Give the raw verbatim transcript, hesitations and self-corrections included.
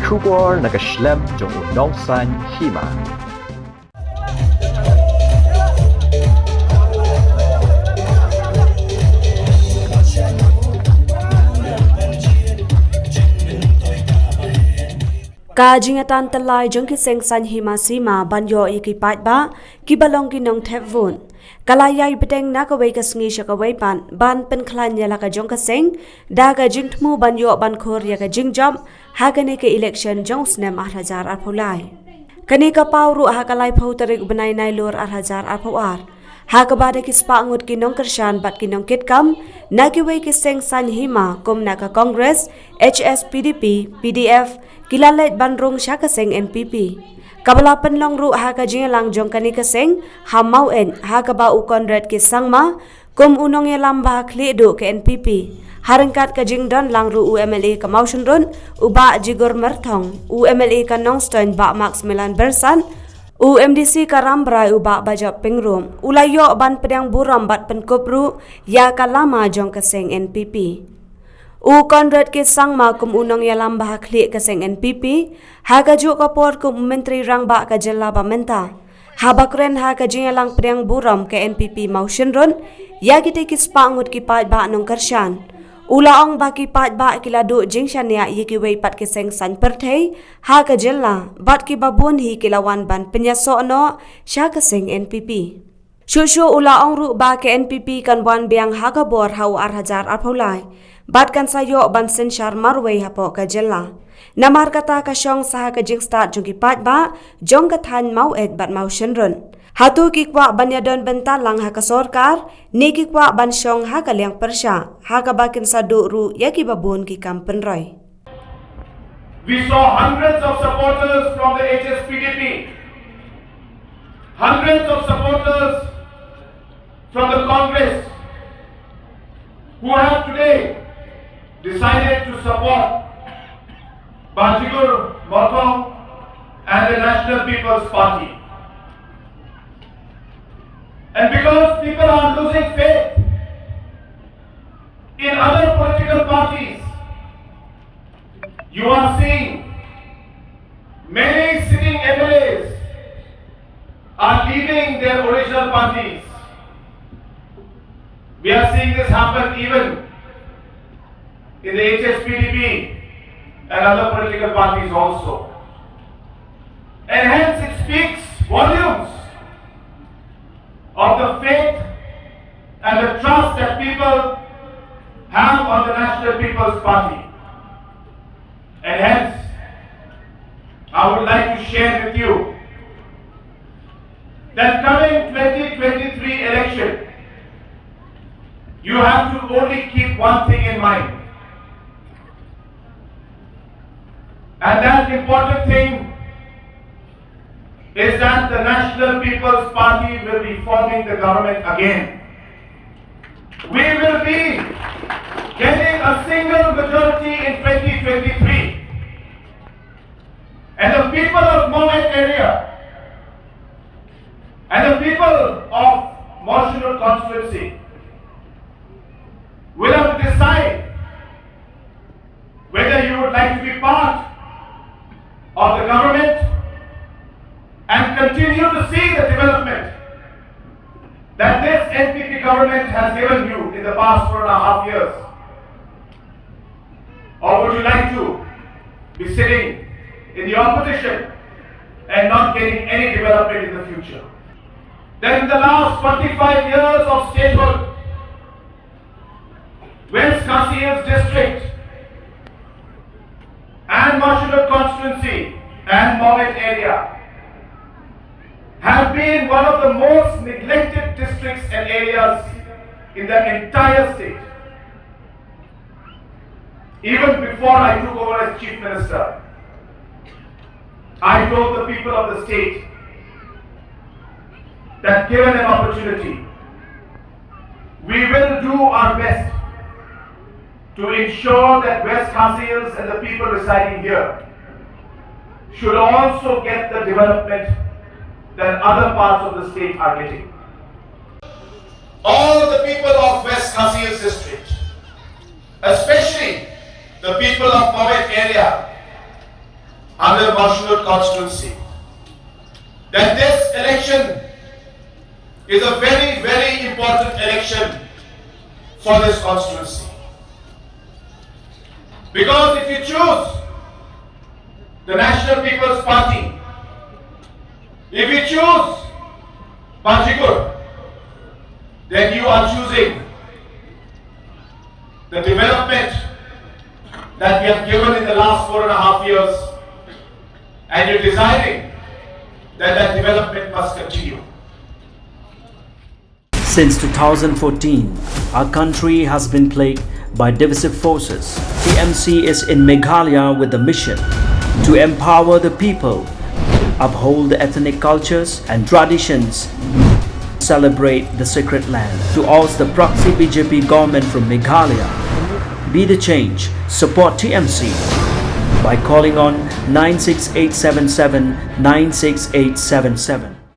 Khubor na ka shlem jong u nongsan hima. Ka jingatan tyllai jong ki seng sain hima sima ban ïoh ïa ki paidbah kiba long ki nongthep vote ka la ïai bteng na kawei ka sngi sha kawei pat ban pynkhlaiñ ïa la ka jong ka seng da ka jingthmu ban ïoh ban khur ïa ka jingjop ha kane ka election jong u snem ar hajar arphew lai. Kane ka paw ruh ha ka laiphew tarik u bnai Nailur ar hajar arphew ar, ha kaba da ki spah ngut ki nongkyrshan bad ki nongkitkam na kiwei ki seng sain hima kum na ka Congress, H S P D P, P D F, ki la leit ban rung sha ka seng N P P, kaba la pynlong ruh ha ka jingïalang jong kane ka seng ha Maweit, ha kaba u Conrad K Sangma kum u nongïalam ba ha khlieh duh ka N P P, ha ryngkat ka jingdon lang ruh u M L A ka Mawshynrut u Bah Jigur Myrthong, u M L A ka Nongstoiñ Bah Maximilan Bersat, u M D C ka Rambrai u Bah Bajop Pyngrope, u la ïoh ban pdiang burom bad pynkup ruh ïa ka lama jong ka seng N P P. U Conrad K Sangma kum u nongïalam ba ha khlieh ka seng N P P, ha kajuh ka por kum u Myntri Rangbah ka jylla ba mynta, haba kren ha ka jingïalang pdiang burom ka N P P Mawshynrut ïa kitei ki spah ngut ki paidbah nongkyrshan, u la ong ba ki paidbah ki la duh jingshaniah ïa kiwei pat ki seng sain pyrthei ha ka jylla bad kiba bun hi ki la wan ban pynïasoh noh sha ka seng N P P. Shuh shuh u la ong ruh ba ka N P P kan wan biang ha ka bor ha u ar hajar arphew lai bad kan sa ïoh ban synshar marwei hapoh ka jylla. Namar kata ka shong sa ha ka jingstad jong ki paidbah jong ka thaiñ Maweit bad Mawshynrut. Hato ki kwah ban ïadon bynta lang ha ka sorkar ne ki kwah ban shong ha ka liang pyrshah, ha kaba kin sa duh ruh ïa kiba bun ki kam pynroi. We saw hundreds of supporters from the H S P D P, hundreds of supporters from the Congress who have today decided to support Bah Jigur Myrthong and the National People's Party. And because people are losing faith in other political parties, you are seeing many sitting M L As are leaving their original parties. We are seeing this happen even in the H S P D P and other political parties also. And hence it speaks volumes of the faith and the trust that people have on the National People's Party. And hence, I would like to share with you that coming twenty twenty-three election, you have to only keep one thing in mind. And that important thing is that the National People's Party will be forming the government again. We will be getting a single majority in twenty twenty-three. And the people of Maweit area and the people of Mawshynrut constituency will have to decide whether you would like to be part of the government and continue to see the development that this N P P government has given you in the past four and a half years? Or would you like to be sitting in the opposition and not getting any development in the future? Then in the last forty-five years of statehood, West Khasi Hills District and Mawshynrut constituency and Maweit area have been one of the most neglected districts and areas in the entire state. Even before I took over as Chief Minister, I told the people of the state that given an opportunity, we will do our best to ensure that West Khasi Hills and the people residing here should also get the development that other parts of the state are getting. All the people of West Khasi Hills District, especially the people of Maweit area, Under Mawshynrut constituency, that this election is a very, very important election for this constituency. Because if you choose the National People's Party, if you choose Bajigur, then you are choosing the development that we have given in the last four and a half years, and you're deciding that that development must continue. Since two thousand fourteen, our country has been plagued by divisive forces. T M C is in Meghalaya with the mission to empower the people, uphold the ethnic cultures and traditions, celebrate the sacred land. To oust the proxy B J P government from Meghalaya, be the change, support T M C by calling on nine six eight seven seven nine six eight seven seven.